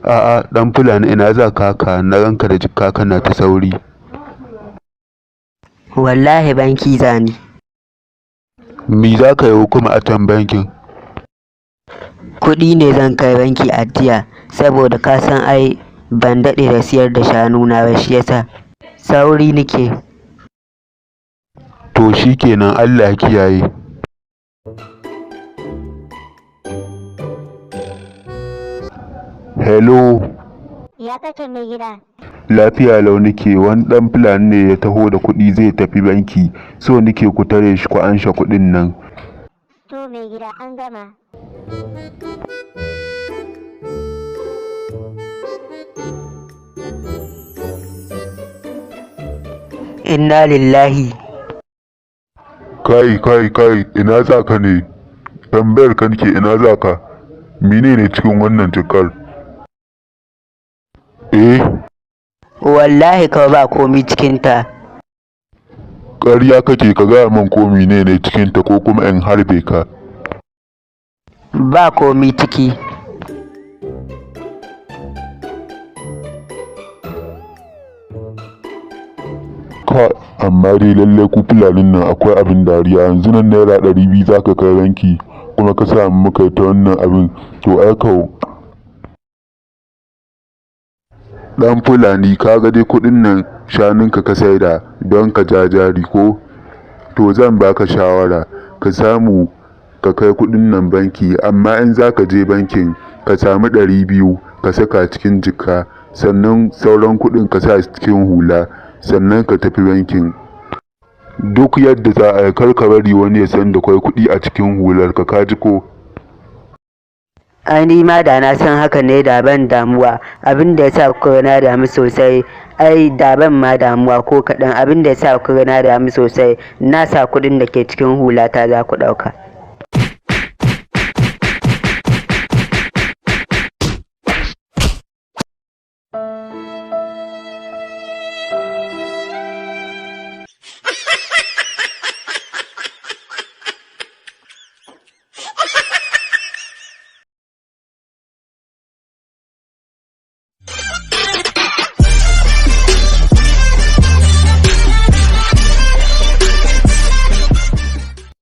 A'a ɗan fulani ina zaka haka na ganka da jikka kana ta sauri? Wallahi banki zani. Me zaka yo kuma a can bankin? Kuɗi ne zan kai banki ajiya saboda ka san ai ban daɗe da siyar da shanuna ba, shiyasa sauri nike. To shikenan, Allah ya kiyaye. Hello. Ya kake, mai gida? Lafiya lau nike, wani ɗan fulani ne ya taho da kuɗi zai tafi banki, so nike ku tare shi ku anshe kuɗin nan. To mai gida, an gama. Inna lillahi. Kai kai kai, ina za ka ne? Tambayar ka nike, ina za ka? Mene ne cikin wannan jakar? Eh? Wallahi kawai ba komi cikinta. Ƙarya kake, ka gaya min ko mene ne cikinta ko kuma in harbe ka. Ba komi ciki. Kai, amma dai lallai ku fulanin nan akwai abin dariya, yanzu nan ₦200 za ka kai banki kuma ka sa mu muka yi ta wannan abin, to ai kau. Ɗan fulani, ka ga dai kuɗin nan shanunka ka saida don ka ja jari ko? To zan baka shawara, ka samu ka kai kuɗin nan banki, amma in za ka je bankin ka sami 200 ka saka cikin jikka, sannan sauran kuɗin ka sa su cikin hula, sannan ka tafi bankin. Duk yadda za a yi kar ka bari wani ya san da kwai kuɗi a cikin hularka, ka ji ko? Ai ni ma da na san haka ne da ban damuwa. Abin da yasa kuka ga na damu sosai, ai da ban ma damuwa ko kaɗan. Abin da yasa kuka ga na damu sosai, na sa kuɗin da ke cikin hulata za ku ɗauka.